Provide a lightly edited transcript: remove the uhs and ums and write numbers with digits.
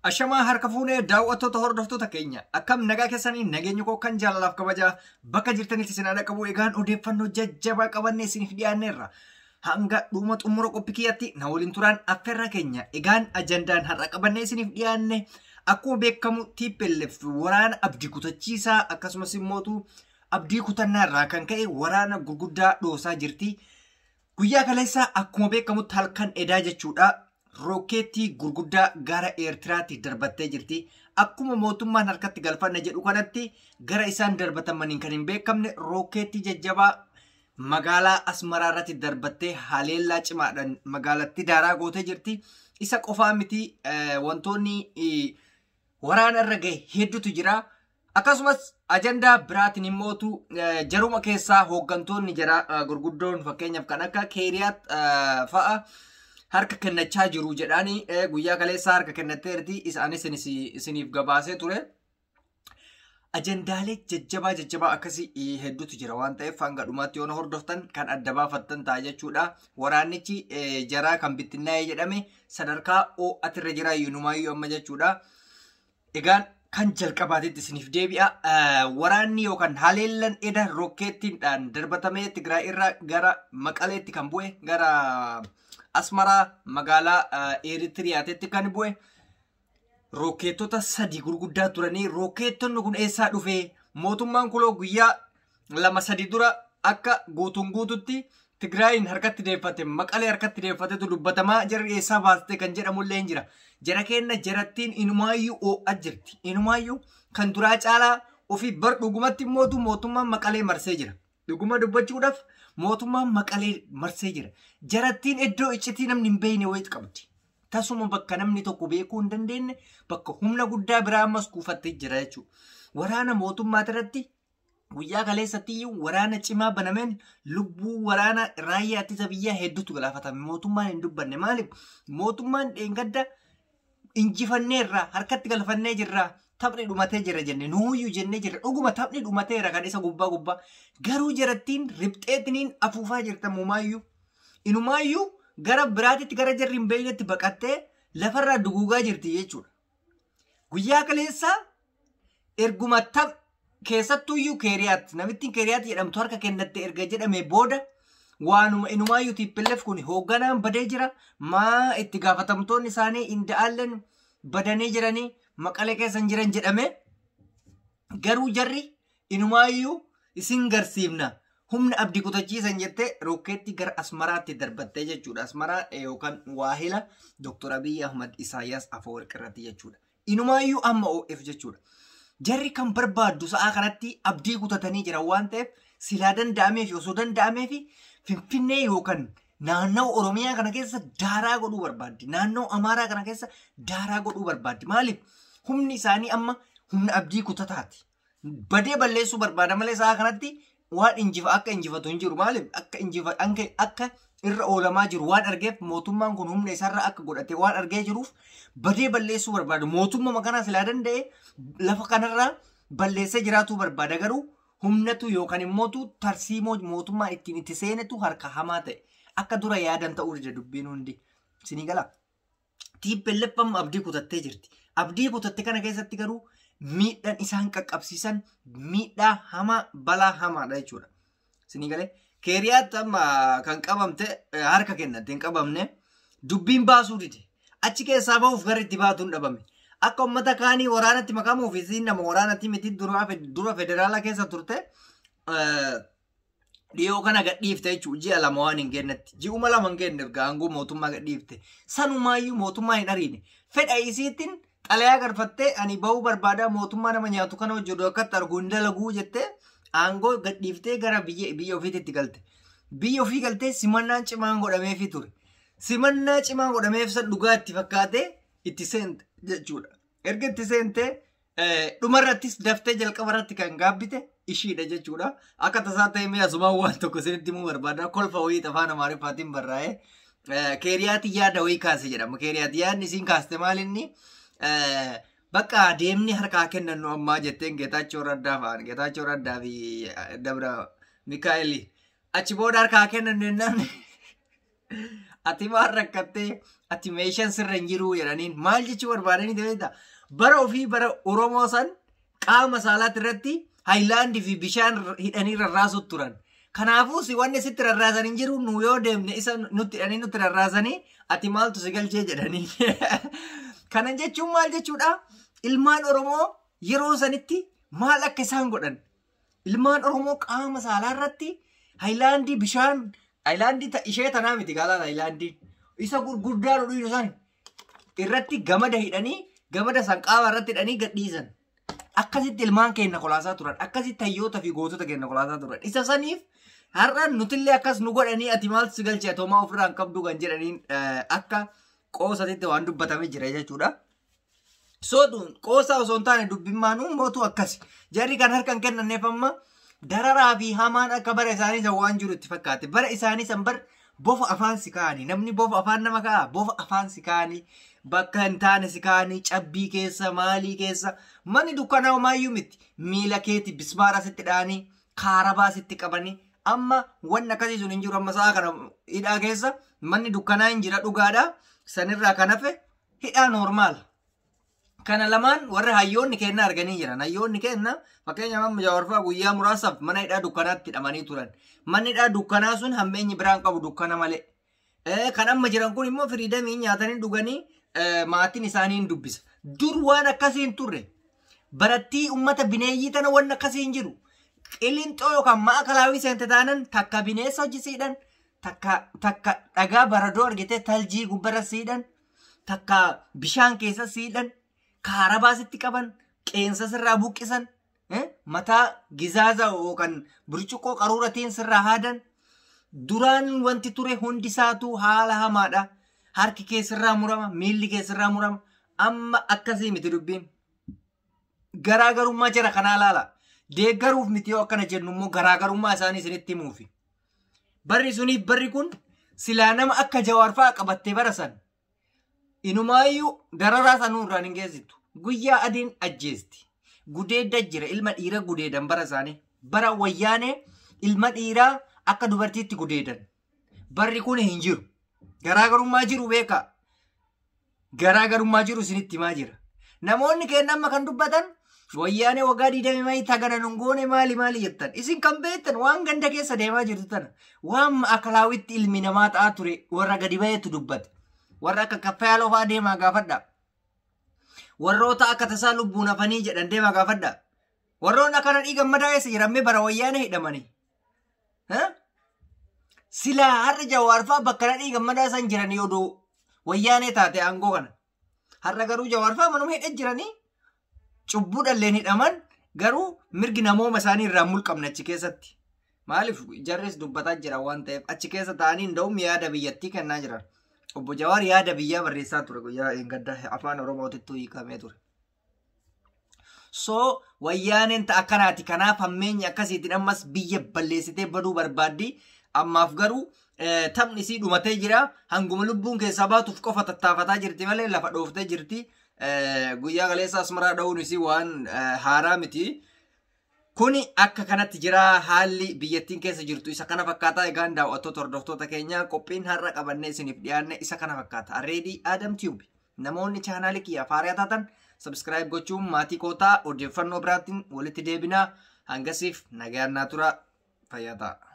Ashamaa harka fuunee daawwattoota hordoftoota keenya akkam nagaa keessanii nageenyi koo kan jaalalaaf kabajaa bakka jirtanitti isin haadha qabu. Egaan odeeffannoo jajjabaa qabannee isiniif dhiyaanneerra. Hanga dhuma xumura qophii kiyyaatti na waliin turaan affeerraa keenya. Egaan ajandaan har'a qabannee isiniif dhiyaanne akkuma beekamu TPLF waraana abdii kutachiisaa akkasumas immootu abdii kutannaa irraa kan ka'e waraana gurguddaa dhoosaa jirti. Guyyaa kaleessaa akkuma beekamutti halkan edaa jechuudha. Rookeettii gurguddaa gara Eertiraatti darbattee jirti. Akkuma mootummaan harkatti galfanna jedhu kanatti gara isaan darbatamaniin kan hin beekamne rookeettii jajjabaa magaalaa Asmaraa irratti darbattee haleellaa cimaadhaan magaalatti daaraa gootee jirti. Isa qofaa miti, wantoonni waraana irra gahe hedduutu jira. Akkasumas ajandaa biraatiin immootu jaruma keessaa hooggantoonni jara gurguddoon fakkeenyaaf kan akka Keeriyaat fa'a harka kennachaa jiru jedhaanii guyyaa kaleessaa harka kennatteerti, isaanis isiniif gabaasee ture. Ajandaalee jajjabaa jajjabaa akkasii hedduutu jira waan ta'eef hanga dhumaatti yoo na hordoftan kan adda baafattan ta'a jechuudha. Waraannichi jaraa kan bittinnaa'ee jedhame sadarkaa ho'atirra jira inumaayyuu amma jechuudha. Egaan kan jalqabaatitti isiniif deebi'a. Waraanni yookaan haleellan eda rokkeettiidhaan darbatamee Tigraay irraa gara Maqaleetti kan bu'e, gara Asmaraa magaalaa Eritiriyaatitti kan bu'e rokkeettota 3 gurguddaa turanii. Rokkeettonni kun eessaa dhufee? Mootummaan kuloo guyyaa 2-3 dura akka guutuun guututti Tigraayin harkatti deeffate, Maqalee harkatti deeffatetu dubbatamaa, jarri eessaa baaste kan jedhamullee hin jira. Jara kenna jarattiin inumaayyuu oo'aa jirti. Inumaayyuu kan duraa caalaa ofii bar dhugumatti immootu mootummaan Maqalee marsee jira. Dhuguma dubbachuudhaaf mootummaan Maqalee marsee jira. Jarattiin iddoo iccitii namni hin beekne wayitu qabdi. Tasuma bakka namni tokko beekuu hin dandeenye bakka humna guddaa biraa ammas kuufattee jira jechuudha. Waraana mootummaa irratti guyyaa kaleessatti iyyuu waraana cimaa banameen lubbuu waraana raayyaa ittisa biyyaa hedduutu galaafatame. Mootummaan hin dubbanne. Maaliif? Mootummaan dheengadda injifanneerra, harkatti galfannee jirra, taphni dhumatee jira jenne, nuuyyuu jennee jirra. Dhuguma taphni dhumateera kan isa gubbaa gubbaa. Garuu jarattiin ribxeetiniin afuufaa jirta mumaayyuu. Inumaayyuu gara biraatitti gara jarri hin beeknetti baqattee lafarraa duguugaa jirti jechuudha. Guyyaa kaleessaa erguma taph keessattuyyuu Keeriyaat, namittiin Keeriyaat jedhamtu harka kennatte erga jedhame booda waanuma inumaayyuu TPLF kun hoogganaan badee jira. Maa itti gaafatamtoonni isaanii inda'aalleen badanii jiranii Maqalee keessa hin jiran jedhame. Garuu jarri inumaayyuu isin garsiifna humna abdii kutachiisan jettee rokkeetti gara Asmaraatti darbattee jechuudha. Asmaraa yookaan waahila Dr. Abiyyi Ahmad Isaayyaas Afewerqi irratti jechuudha. Inumaayyuu amma OF jechuudha. Jarri kan barbaaddu sa'aa kanatti abdii kutatanii jiran waan ta'eef silaa danda'ameef osoo danda'ameef Finfinnee yookaan naannoo Oromiyaa kana keessa daaraa godhuu barbaaddi. Naannoo Amaaraa kana keessa daaraa godhuu barbaaddi. Maaliif? Humni isaanii amma humna abdii kutataati. Badee balleessuu barbaada malee sa'aa kanatti waan injifa akka injifatu hin jiru. Maaliif? Akka injifa akka irra oolamaa jiru waan argeef, mootummaan kun humna isaarra akka godhate waan argee jiruuf badee balleessuu barbaada. Mootummaa kanaa silaa danda'e lafa kanarraa balleessee jiraatuu barbaada, garuu humnatu yookaan immootu tarsiimoo mootummaan ittiin itti seenetu harka hamaa ta'e. Akka dura yaadan ta'uu dida dubbiin hundi. Isinii galaa? TPLF amma abdii kutattee jirti. Abdii kutatte kana keessatti garuu miidhaan isaan qaqqabsiisan miidhaa hamaa, balaa hamaadha jechuudha. Isinii galee? Keeriyaatti amma kan qabamte harka kennatte hin qabamne, dubbiin baasuu dide. Achi keessaa bahuuf gara itti baatuun dhabame. Akka uummata kaanii waraanatti makamuuf, isiin nama waraanatti miti, dura federaala keessa turte, dhiyoo kana gadhiifte jechuudha. Ji'a 2 waan hin kennetti. Ji'uma 2 hin kenne erga aangoo mootummaa gadhiifte. Sanumaayyuu mootummaa hin ariine. Fedha isiitiin xalayaa galfattee ani bahuu barbaada, mootummaa nama nyaatu kana hojjetu akkatti arguu hin dalaguu jettee aangoo gadhiiftee gara biyya ofiitti galte. Biyya ofii galtee simannaan cimaan godhameefii ture. Simannaa cimaan godhameef san dhugaa itti fakkaatee itti seente jechuudha. Erga itti seentee dhumarrattis daftee jalqabarratti kan gaabbite ishiidha jechuudha. Akka tasaa ta'e mee asumaan waan tokko isinitti himuu barbaada. Kolfa wayii afaan Amaariffaatiin barraa'ee Keeriyaati yaada wayii kaase jedhama. Keeriyaati yaadni isiin kaaste maal inni? Bakka deemni harkaa kennannu ammaa jetteen Geetaachoo Raddaa fa'aan, Geetaachoo Raddaa fi Dabra Mikaa'eli. Achi booda harkaa kennannu jennaan Ati maal rakkattee, ati meeshaan sirra hin jiru jedhaniin maal jechuu barbaadanii beektaa? Bara ofii bara Oromoo san qaama saalaatti irratti haayilaandii fi bishaan hidhanii rarraasuu turan. Kanaafuu si wanni sitti rarraasan hin jiru, nu yoo deemne isa nutti hidhanii nutti rarraasanii, ati maaltu si galchee jedhanii. Kana jechuun maal jechuudha? Ilmaan Oromoo yeroo sanitti maal akka isaan godhan? Ilmaan Oromoo qaama saalaa irratti haayilaandii bishaan, haayilaandii ishee tanaa miti gaalaan, haayilaandii isa gurguddaa dhudhiisu san irratti gamada hidhanii, gamada san qaama irratti hidhanii gadhiisan. Akkasitti ilmaan keenya kolaasaa turan. Akkasitti hayyoota fi gootota keenya kolaasaa turan. Isa saniif har'a nutillee akkas nu godhanii, ati maaltu si galchee, atoomaa ofirraa hin qabdu kan jedhaniin akka qoosatitti waan dubbatamee jira jechuudha. Sootuun qoosaa osoo hin taane dubbimmaan mootu akkasi. Jarri kan harka hin kennanneef amma dararaa fi hamaan akka bara isaanii san waan jiru itti fakkaate. Bara isaanii san bar bofa afaan si kaa'anii, namni bofa afaan nama kaa'a, bofa afaan si kaa'anii, bakka hin taane si kaa'anii, cabbii keessa, maalii keessa, manni dukkanaa homaayyuu miti, miila keeti bismaara sitti dha'anii, kaarabaa sitti qabanii. Amma wanni akkasii sun hin jiru. Amma sa'a kana hidhaa keessa manni dukkanaa hin jira dhugaadha, sanirraa kan hafe hidhaa normal. Kana lamaan warri hayyoonni kenna arganii jiran. Hayyoonni kenna, fakkeenyaaf amma Jawaar guyyaa muraasaaf mana hidhaa dukkanaatti hidhamanii turan. Manni hidhaa dukkanaa sun hammeenyi biraan qabu dukkana malee. Kan amma jiran kun immoo freedom nyaatanii dhuganii, maatiin isaanii hin dubbisa. Dur waan akkasii hin turre. Barattii uummata bineeyyii tana waan akkasii hin jiru. Qilinxoo yookaan maakalaawii seente taanan takka bineensa hojjisiidhan, takka dhagaa baradoo argitee taljii gubbarra siidhan, takka bishaan keessa siidhan, kaarabaa sitti qaban, qeensa sirraa buqqisan, mataa gizaaza yookaan burcuqqoo qaruuratiin sirraa haadan. Duraan wanti ture hundi isaatu haala hamaadha. Harki kee sirraa murama, miilli kee sirraa murama. Amma akkasii miti dubbiin. Garaagarummaa jara kanaa laala. Deeggaruuf miti, yoo akkana jennu immoo garaagarummaa isaanii isinitti himuufi. Barri suniif barri kun silaa nama akka Jawaar fa'aa qabattee bara san inumaayyuu dararaa sanuu irraan hin geessitu. Guyyaa adiin ajjeesti. Gudeedda jira, ilma dhiira gudeedan bara isaanii. Bara Wayyaanee ilma dhiiraa akka dubartiitti gudeedan. Barri kun hin jiru. Garaagarummaa jiru beekaa. Garaagarummaa jiru isinitti himaa jira. Namoonni keenya amma kan dubbatan Wayyaanee waggaa 20 maayii tagana nun goone maali maali jettan. Isin kan beektan waan ganda keessa deemaa jirtu tana. Waan maakalaawwitti ilmi namaa ta'aa ture warra gadi baheetu dubbate. Warra akka Kaffayaaloo fa'aa deemaa gaafadha. Warroota akka tasaa lubbuun hafanii jedhan deemaa gaafadha. Warroonni akkana dhiigan madaa eessa jiran bara Wayyaanee hidhamanii? Silaa har'a Jawaar fa'aa bakka nadhii gammadaa san jiranii odoo Wayyaanee taate aangoo kana. Har'a garuu Jawaar fa'aa manuma hidhee jiranii, cubbuu dhalleen hidhaman, garuu mirgi namooma isaanii irraa mulqamne achi keessatti. Maaliif jarris dubbataa jira waan ta'eef, achi keessa ta'anii hin da'uun yaada biyyattii kennaa jiran. Obbo Jawaar yaada biyyaa barreessaa ture, guyyaa gadda afaan Oromootitti hiikamee ture. So Wayyaaneen ta'a akkanaati. Kanaaf hammeenyi akkasiitiin ammas biyya balleessitee baduu barbaaddi. Ammaaf garuu taphni isii dhumatee jira. Hanguma lubbuun keessaa baatuuf qofa tattaafataa jirti malee lafa dhooftee jirti. Guyyaa kaleessa Asmaraa dha'uun isii waan haaraa miti. Kuni akka kanatti jira, haalli biyyattiin keessa jirtu isa kana fakkaata. Egaan daawwattoota, hordoftoota keenya, qophiin har'a qabannee isiniif dhiyaanne isa kana fakkaata. Areedii Adam Tube. Namoonni chaanaalii kiyya haaraa taatan subscribe gochuun maatii kootaa. Odeeffannoo biraatiin walitti deebinaa. Hangasiif nagaan naa tura, fayyaa ta'a.